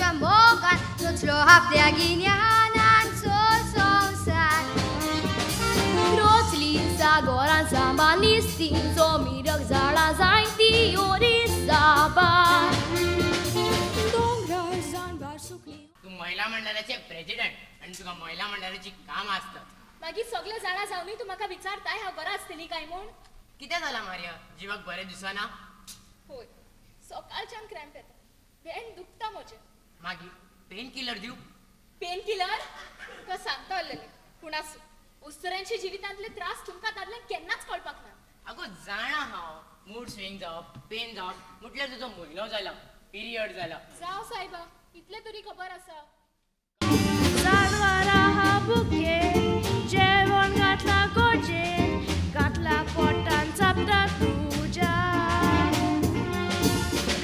आवयच्या मोगान रचलो आपल्या गिन्यानाचो संवसार. रोचली सागोरान सांबा निस्तींचो मिरग झाडां जायती ओरिसाबार दोंगरार जानबार सुकली. तूं महिला मंडळाचे प्रेसिडेंट आनी तुका महिला मंडळाची कामां आसतात. मागीर सगळे जाणा जावनूय तूं म्हाका विचारताय हांव बरा आसतली काय म्हूण? कितें जालां मारिया, जिवाक बरें दिसना? होय, सकाळच्यान क्रॅम्प येता, भेंड दुखता म्हजें. मागीर पेन किलर दिवं? पेन किलर तुका सांगता आसलेलें, पूण आसूं, उस्तऱ्यांच्या जिवितांतले त्रास तुमकां दादल्यांक केन्नाच कळपाक ना. आगो जाणा हांव, मूड स्विंग जावप, पेन जावप म्हटल्यार तुजो म्हयनो जाला, पिरियड जाला. जावं सायबा, इतलें तरी खबर आसा. जेवण घातला गोजेन, घातला पोटान चापता तुज्या.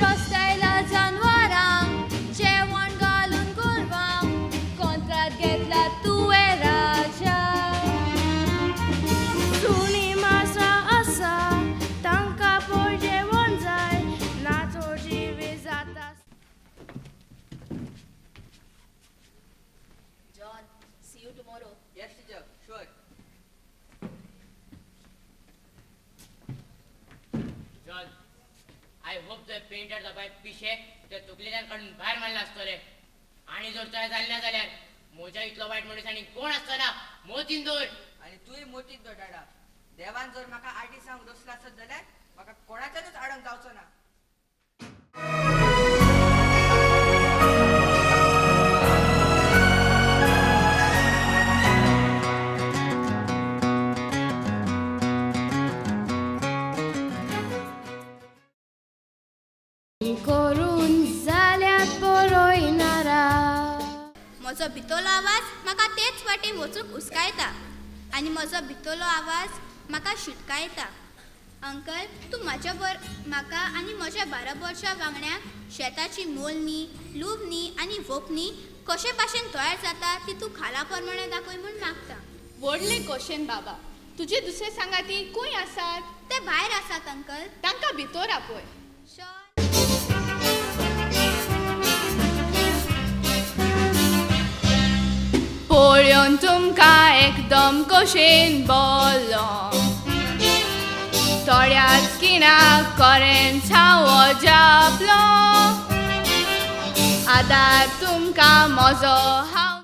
रस्त्याला जानवरांक जेवण घालून गोरवांक कोंत्रात घेतला तुवें राजा. सुणी मासा आसा तांकां पळय जेवण जाय, ना तर जिवी जाता. John, see you tomorrow. Yes, teacher, sure. John, I hope तुवें पेंटर जावपाक पिशे ते तकलेंतल्यान काडून भायर मारला आसतले. आनी जर तशें जालें ना जाल्यार म्हज्या इतलो वायट मनीस आनी कोण आसतना. मोतीन दवर. आनी तूंय मोतीन दवर डाडा. देवान जर म्हाका आर्टिस्ट जावंक रचला आसत जाल्यार म्हाका कोणाच्यानूच आडोवंक जावचो ना. करून जाल्यार पळयनारा. म्हजो भितरलो आवाज म्हाका तेच वाटेन वचूंक उस्कायता आनी म्हजो भितरलो आवाज म्हाका शिटकायता. अंकल, तूं म्हाज्या म्हाका आनी म्हज्या बाराबरच्या वांगड्यांक शेताची मोलनी, लुवणी आनी वोपणी कशे भाशेन तयार जाता ती तूं खाला प्रमाणे दाखय म्हूण मागता. व्हडले कोशेन बाबा, तुजे दुसरे सांगाती खंय आसात? ते भायर आसात अंकल. तांकां भितर आपय. शॉर. पळोवन तुमकां एकदम कशेन बोल्लो, थोड्याच खिणाक खरेंच हांव अजापलो. आदार तुमकां म्हजो हांव.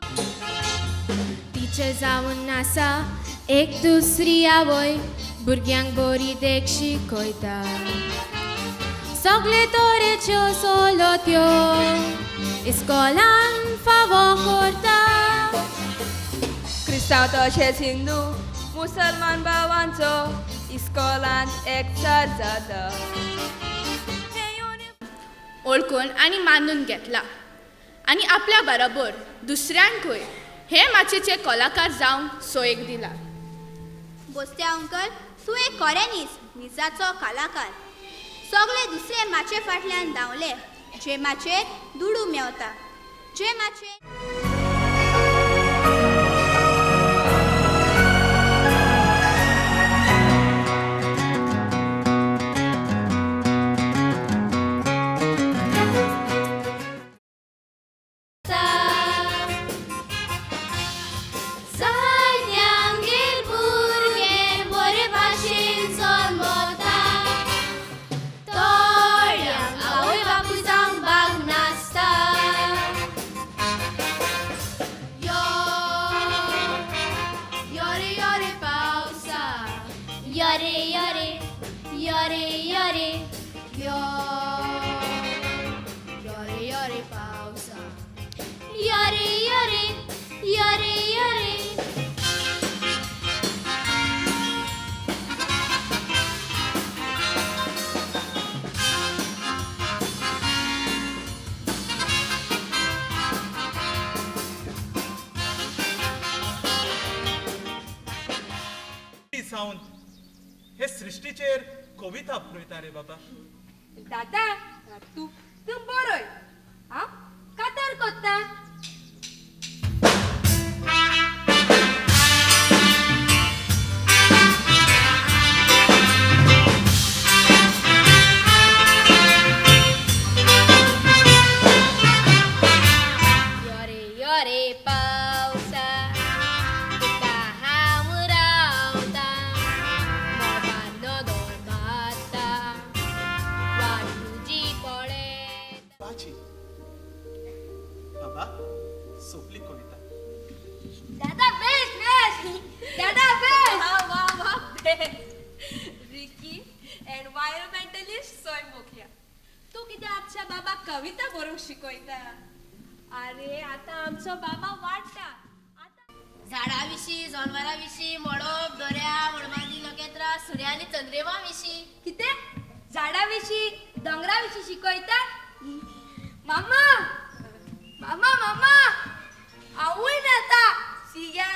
टिचर जावन आसा एक दुसरी आवय, भुरग्यांक बरी देख शिकयता. सगळे तरेच्यो सवलत्यो इस्कॉलान फावो करता. क्रिस्तांव तशेंच हिंदू मुसलमान भावांचो इस्कॉलांत एकचार जाता. वळखून आनी मानून घेतला आनी आपल्या बरोबर दुसऱ्यांकूय हे माचयेचे कलाकार जावंक सोयेक दिला. बोस्त्या अंकल, तूं एक खऱ्यांनीच निजाचो कलाकार. सगळे दुसरे माचये फाटल्यान धांवले जे माचयेर दुडू मेवता, जे माचयेर. जायत्यांगेर भुरगे बरे भाशेन जल्मता, थोड्यांक आवय बापूय जावंक भाग नासता. यो योरे योरे पावसा, योरे योरे योरे योरे यो योरे योरे पावसा, योरे योरे योरे योरे. सावन हे सृश्टीचेर कविता पुरयता रे बाबा. दादा, तूं तूं बरोय, हांव कातार कोत्ता. बाबा, सोंपली कविता. दादा बेस्ट बेस्ट, दादा बेस्ट. वा वा वा, बेस्ट. रिकी एनवायरमेंटलिस्ट सोय मोखया. तूं कितें आमच्या बाबाक कविता बरोवंक शिकयता? अरे आतां आमचो बाबा वाडटा. झाडां विशीं, जनावरां विशीं, मळब, दर्या, मळबांतलीं नखेत्रां, सूर्य आनी चंद्रमा विशीं. कितें? झाडां विशीं, दोंगरा विशीं शिकयता? मामा मामा मामा, हांवूय मेळटा सिया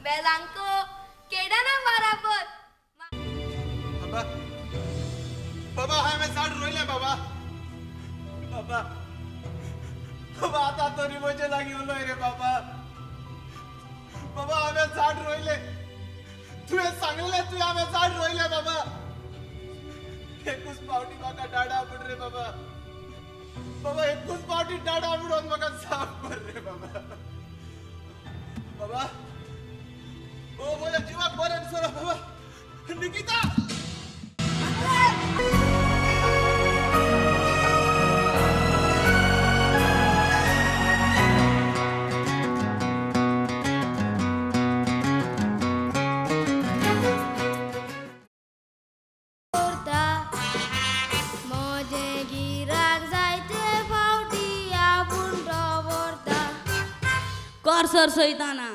बेलांको केडाना बराबर. बाबा बाबा, हांवें झाड रोयलें बाबा. बाबा बाबा, आतां तरी म्हजे लागीं उलय रे बाबा. बाबा, हांवें झाड रोयलें, तुवें सांगलें, तुवें हांवें झाड रोयलें बाबा. एकूच फावटी म्हाका डाडा म्हण रे बाबा. बाबा, एकूच फावटी डाडा म्हणून म्हाका साफ कर रे बाबा. बाबा, ओ म्हज्या जिवाक बरें दिसना बाबा. निकिता. कर सर सयताना.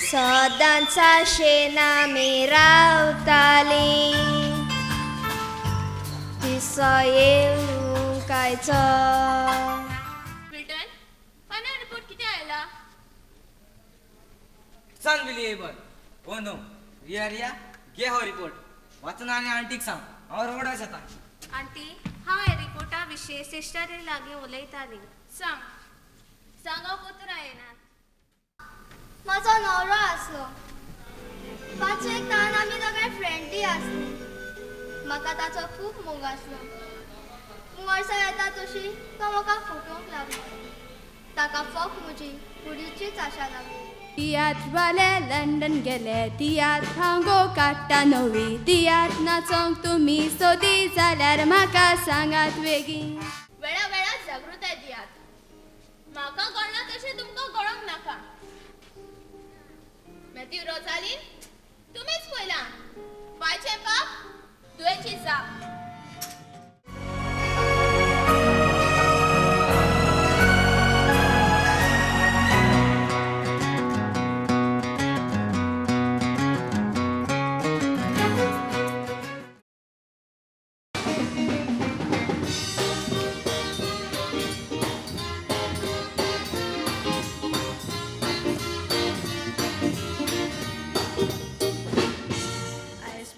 सदांचा शेना मी रावताली, दिसो येवंक कायचो. मिल्टन, फायनल रिपोर्ट कितें आयला? It's unbelievable. Oh no, Riya Riya, घे हो रिपोर्ट. वाचना आनी आंटीक सांग, हांव रोखडोच येता. आंटी, हांव ह्या रिपोर्टा विशीं सिस्टरी लागीं उलयताली. सांग सांग, हांव उतरां येना. म्हजो न्हवरो आसलो. पांचवेक तान आमी दोगांय फ्रेंडली आसली. म्हाका ताचो खूब मोग आसलो. वर्सां येता तशी तो म्हाका फटोवंक लागलो. ताका फक्त म्हजी कुडीचीच आशा लागली. तियात्रवाले लंडन गेले, तियात्र हांगो काडटा नवी, तियात्र नाचोंक तुमी सोदी जाल्यार म्हाका सांगात वेगीन. वेळा वेळार जागृताय दियात. म्हाका कळना तशें तुमकां कळोंक नाका. मॅथ्यू रोजालीन, तुमीच पळयलां बायचें पाप दुयेची जाप.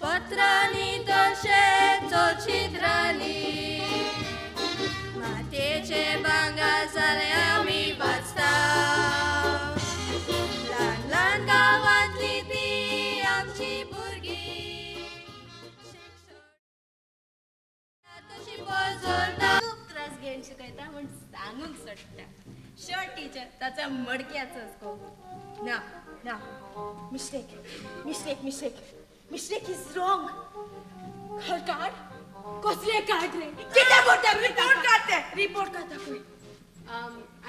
पत्रांनी तशेंच चित्रांनी मातयेचे भांगर जाले आमी वाचता. ल्हान ल्हान गांवांतली ती आमची भुरगीं तशी पजरता. खूब त्रास घेवन शिकयता म्हूण सांगूंक सोडटा. शॉर्ट टिचर ताचा मडक्याचोच गो. ना ना, mistake mistake mistake mistake is wrong. Card कसले कार्ड रे? कितें करता? रिपोर्ट काडते, रिपोर्ट काडता खंय.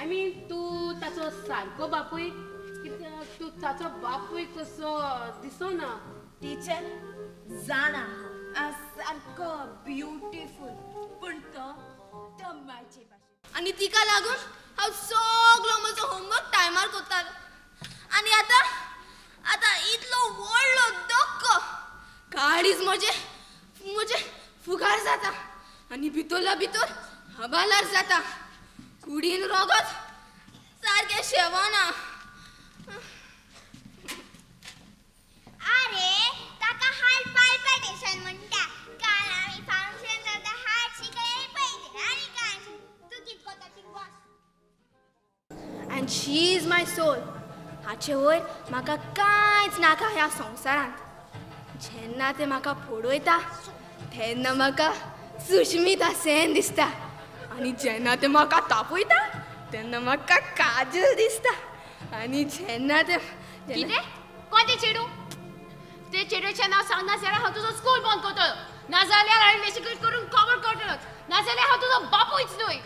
I mean, तूं ताचो सारको बापूय कित्याक तूं ताचो बापूय कसो दिसना. टिचर जाणा हांव सारको ब्युटिफूल, पूण तो तो म्हाजे भाशेन. आनी तिका लागून हांव सगलो म्हजो होमवर्क टायमार करतालो. आनी आतां आतां इतलो व्हडलो धक्को, काळीज म्हजें म्हजें फुगार जाता आनी भितरल्या भितर हबालार जाता. कुडीन रोगत सारकें शेवना. अरे ताका हार्ट पाल्पिटेशन म्हणटा. काल आमी फंक्शन जाता हार्ट शिकले पळयलें आनी काय तूं कितें करता ती बस. And she is my soul. हाचे वयर म्हाका कांयच नाका ह्या संवसारांत. जेन्ना तें म्हाका पळयता तेन्ना म्हाका सुष्मिता सेन दिसता, आनी जेन्ना तें म्हाका तापयता तेन्ना म्हाका काजल दिसता, आनी जेन्ना तें कितें? कोण तें चेडूं? ते चेडवाचें नांव सांगना जाल्यार हांव तुजो स्कूल बंद करतलो, नाजाल्यार हांव इन्वेस्टिगेट करून खबर करतलो, नाजाल्यार हांव तुजो बापूयच न्हय.